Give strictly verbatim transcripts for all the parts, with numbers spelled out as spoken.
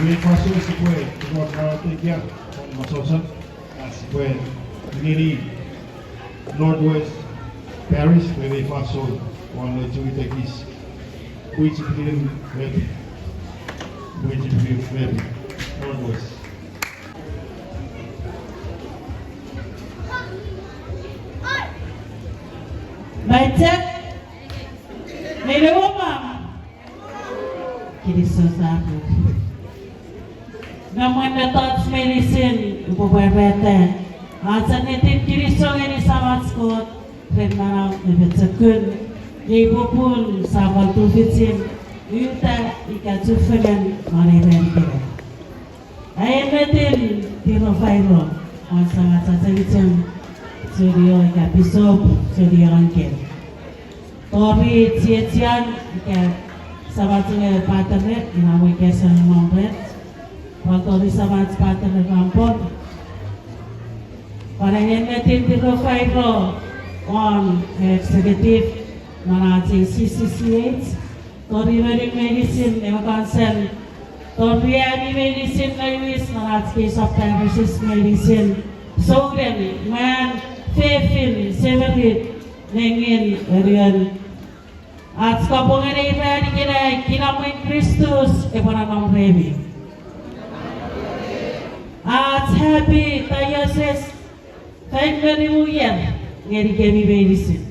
Iwe fansoun sipwe tingor manauach ika won masousan, a sipwe ngeni Northwest Parish we mei fansoun won ewe chiwitekis. Pwichipinin Repi. Pwichipinin Repi. Northwest. Maitek, meile womam. Kinisou chapur. Me mwen mettoch meinisin upwe pwarata ach ennetin kinisou ngeni Samach Kot ren manau me pochokun, ei popun sa pwal tufichin uta ika chufengen non ei ran ikenai. Ai ennetin tiro fairo won Samach achengicheng Julio ika Pisop Julio Ankel. Tori chiechian ika samach we patere, ina we kesen nom ret. Pwan tori samach patere Rampon. Pwan ai ennetin tiro fairo won executive non ach C C C H. Tori moni meinisin ewe council. Tori ami meinisin me wis non ach kei sub parishes meinisin. Souneng, mwan, fefin, semirit, nengin, anuon. Ach kapong ngeni ran ikenai, kinamwen Kristus epwe nonnom remi. Ach happy diocese, faik me nimu ier ngenikemi meinisin.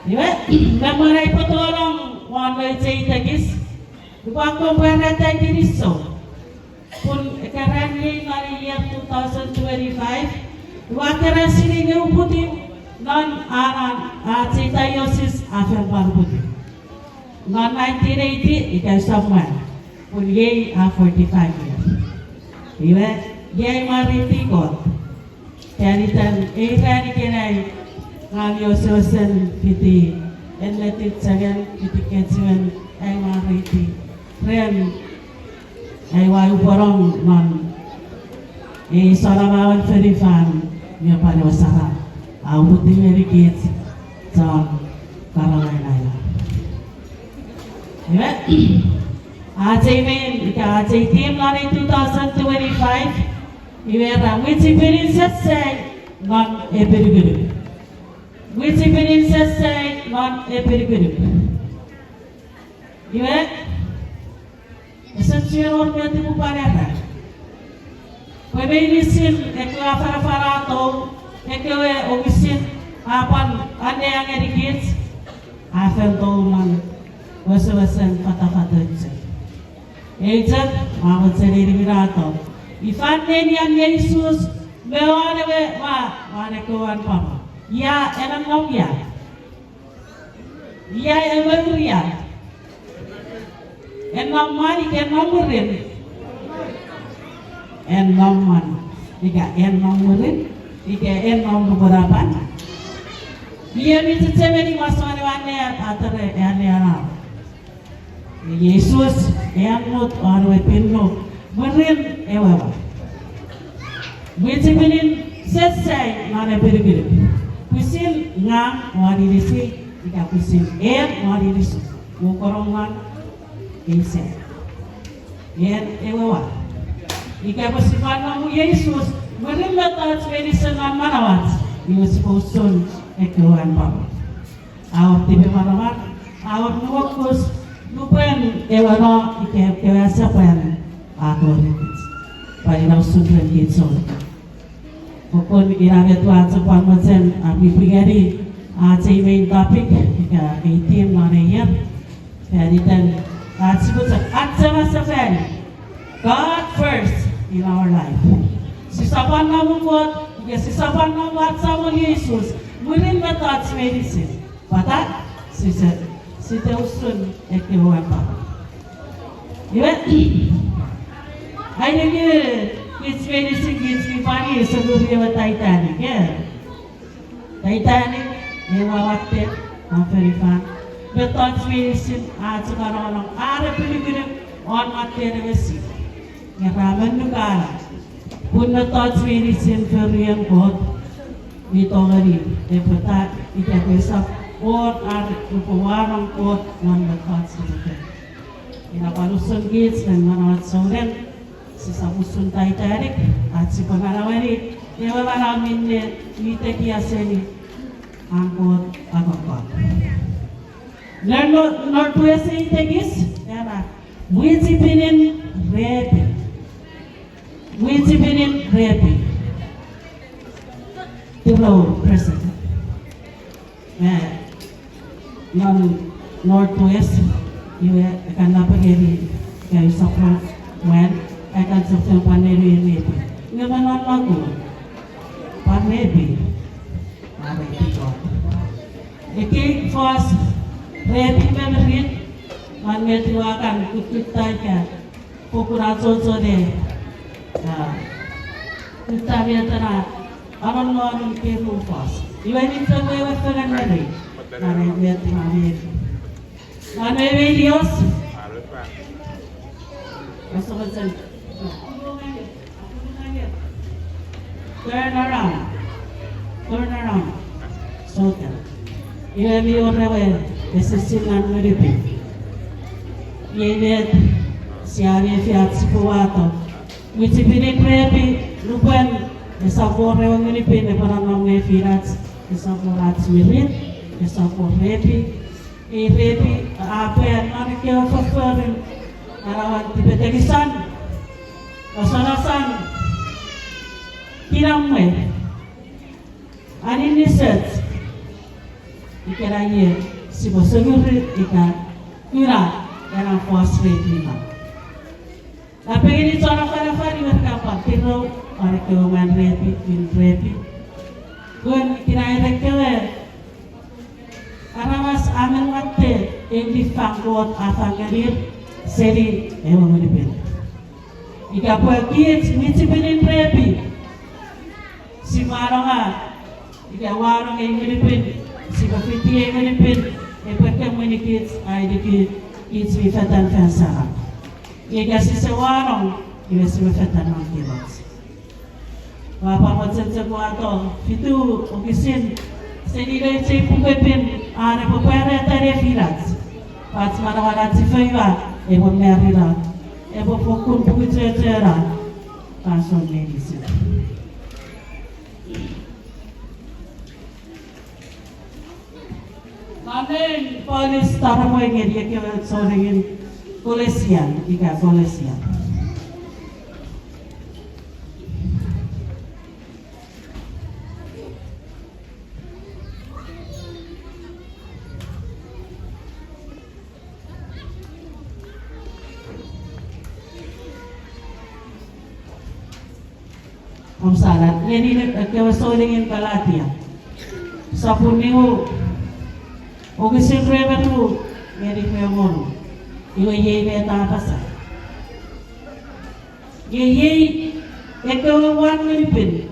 Iwe, me mwen ai pwe tonong won nouch ei tekis, upwe akkom pwarata kinisou. Pun ekkewe ran iei non ei year two thousand twenty-five, ua keran sinei nge uputiw non anan ach ei diocese a fen pwan uputiw. Non nineteen eighty ika usap mwan, pun iei a forty-five year. Iwe, iei mwareiti Kot. Fan iten ei ran ikenai, ngang mi wesewesen fiti ennetin chengen fiti kechiwen ai mwareiti ren ai ua upwe nong non ei sona mawen fonufan, nge pwan ewe saram a uputiw ngenikich chon Carolina. Iwe, ach ei main ika ach ei theme non ei two thousand twenty-five, iwe ra mwichipinin sesai non epinukunuk. Mwichipinin sesai non epinukunuk. Iwe, ese chiwen wor met upwe pwan era. Pwe meinisin ekkewe afanafan a tou, ekkewe okisin a pwan annea ngenikich, a fen tou non wesewesen fatafatoch. Ei chok, ua mochen ei niwinato. Ifan nenian Jises me won ewe, wa, won ekkewe an pwapwa, ia e nonnom ia? Ia e mour ia? En nom mwan ika en nom mwirin? En nom mwan. Ika en nom mwirin, ika en nom nupwen a pwan. Iei mi chechemeni masouen ewe annea, a tore ewe annea. Jises e annut won ewe pin nuk mwirin ewe wa. Mwichipinin sesai non epinukunuk. Pwisin ngang won inisi, ika pwisin en won inisi, mokorongan ei sai. En ewe wa. Ika pwe sipwe nom Jises mwirin mettoch meinisin non manauach, iwe sipwe usun ekkewe an pwapwa. A wor tipemwaramwar, a wor nuokus, nupwen ewe no ika ekkewe asepwan a torikich. Pwan ina usun ren kich souneng. Fokkun ina met ua chok pwan mochen apwipwi ngeni ach ei main topic ika ei theme non ei ier. Fan iten ach sipwe chok achema sefan God first in our life. Sisap pwan nom Kot, ika sisap pwan nom ach Samon Jises mwirin mettoch meinisin. Pwata? Sise, sise usun ekkewe an pwapwa. Iwe, ai nengin, kich meinisin kich mi pwan sokuri ewe Titanic, e? Titanic, ewe watte non fonufan. Mettoch meinisin a chok anongonong are pinukunuk won watten ewe sip. Nge ra monukano. Pun mettoch meinisin forien Kot mi tongeni epwe ta ika pwe esap wor are upwe wanong Kot non mettoch meinisin. Ina pwan usun kich ren manauach souneng, sisap usun Titanic, ach sipwe manaueni ewe manau minne mi tekia seni an Kot akokko. Non, non, non pwe ese itekis, era, mwichipinin repi. Mwichipinin repi. Tipro present. Me non Northwest, iwe ekan napengeni, ika usap mwan, ekan sopwe pwan nenu e repi. Nge me non Makur, pwan repi. Are iko. Ekkei fos repi me mirit, non met ua kan kukkutta ika fokkun achocho ne, a, kutta met ena anonnonun kewe fos. Iwe mi fen wewe fengen ngeni, are met ua mefi. Ua mefi Dios. Osokosen. Turn around. Turn around. Sotan. Iwe mi wor ewe esisin non Ngunupin. Iei met sia mefi ach sipwe wato. Mwichipinin repi nupwen esap wor ewe Ngunupin epwe nonnom ngefinach, esap wor ach mirit, esap wor repi, ei repi a pwe non ekkewe fofforun, manauan tipetekison, osonoson, kinamwe, aninisoch, ikenai sipwe sokuri ika kuna ena fos repi ma. Napengeni chon afanafan iwe ka pwan tirou, are kewe mwan repi, in repi. Pun kinai ekkewe aramas a men watte ei niffang Kot a fang ngenir seni ewe Ngunupin. Ika pwe kich mwichipinin repi, sipwe anonga, ika wanong ei Ngunupin, sipwe fiti ei Ngunupin, epwe kemwenikich, a inikich mi fetan fan saram. Ika sise wanong, iwe sipwe fetan non kiroch. Ua pwan mochen chok wato fitu wokisin seni nouch ei pukepin, are epwe pwarata nefinach, pwach manauach sefeiwa, epwe marino, epwe fokkun pukuchochona fansoun meinisin. Amen. Paulus taropwe ngeni ekkewe sounengin Kolosian, ika Kolosia. Om sana, ngeni ekkewe sounengin Galatia. Sopun nimu, wokisin rue me ru, ngeni rue me wonu. Iwe iei met a apasa. Nge iei ekkewe wan Ngunupin,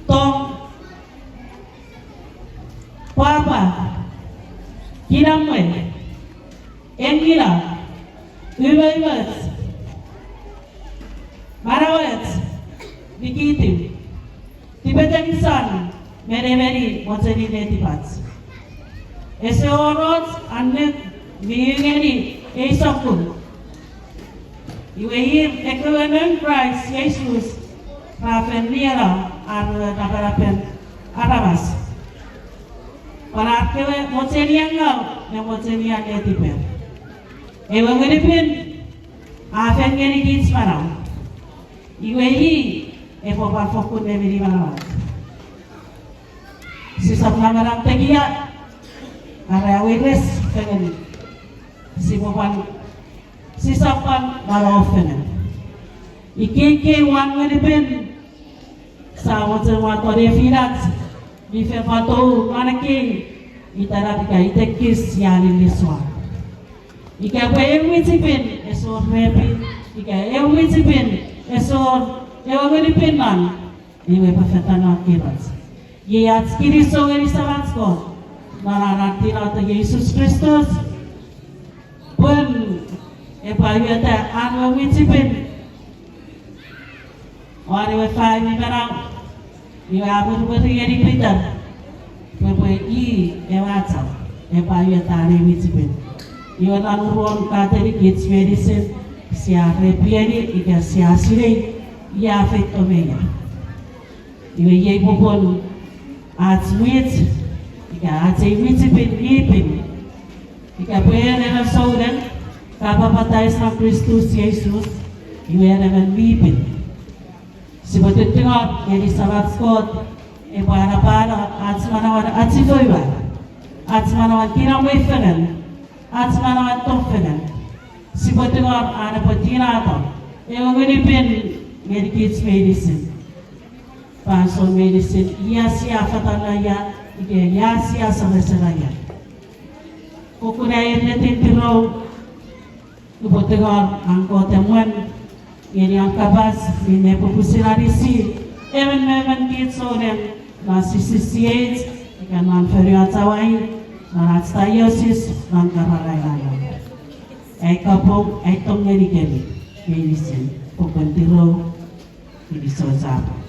tong, pwapwa, kinamwe, engino, umoumoch, manauoch, nikitu, tipetekison, me nemeni mochenin netipach. Ese wor och annuk mi u ngeni ei sokkun. Iwe ir ekkewe noun Kraist Jises ra fen nieno ar we napanapen aramas, pwan ar kewe mochenian ngaw me mochenian netiper. Ewe Ngunupin a fen ngenikich manau. Iwe i epwe pwan fokkun nemeni manauach. Sisap namanam tekia, are aweires fengen. Sipwe pwan, sisap pwan manau fengen. Ikei kei wan Ngunupin, sa mochen wato nefinach mi fen fatou non ekkei itenap ika itekis sia niniswa. Ika pwe eu mwichipin ese wor repi, ika eu mwichipin ese wor ewe Ngunupin non, iwe epwe fetan non kiroch. Iei ach kinisou ngeni Samach Kot non an tinato Jises Kristus, pun epwe aueta an we mwichipin won ewe fai mi manau, iwe a mwirimwiri ngeni Piter pwe epwe i ewe achau, epwe aueta an we mwichipin. Iwe non uruon Katolik kich meinisin sia repieni ika sia sinei ia feito me ia. Iwe iei popun ach mwich, ika ach ei mwichipin mi pin, ika pwe en emon souneng ka papatais non Kristus Jisus, iwe en emon mi pin. Sipwe tungor ngeni Samach Kot epwe anapano ach manauen achifoua, ach manauen kinamwe fengen, ach manauen tong fengen. Sipwe tungor an epwe tinato ewe Ngun mi Pin ngeni kich meinisin. Fansoun meinisin ia sia fatalaia, ika ia sia samasalaia. Fokkun ai ennetin tirou, upwe tungor an Kot emwen ngeni an kapas minne epwe pwisin anisi emon me emon kich souneng non C C C H, ika non fonuach Hawaii, non ach diocese non Karan Island. Ai kapong, ai tong ngenikemi meinisin, fokkun tirou, kinisou chapur.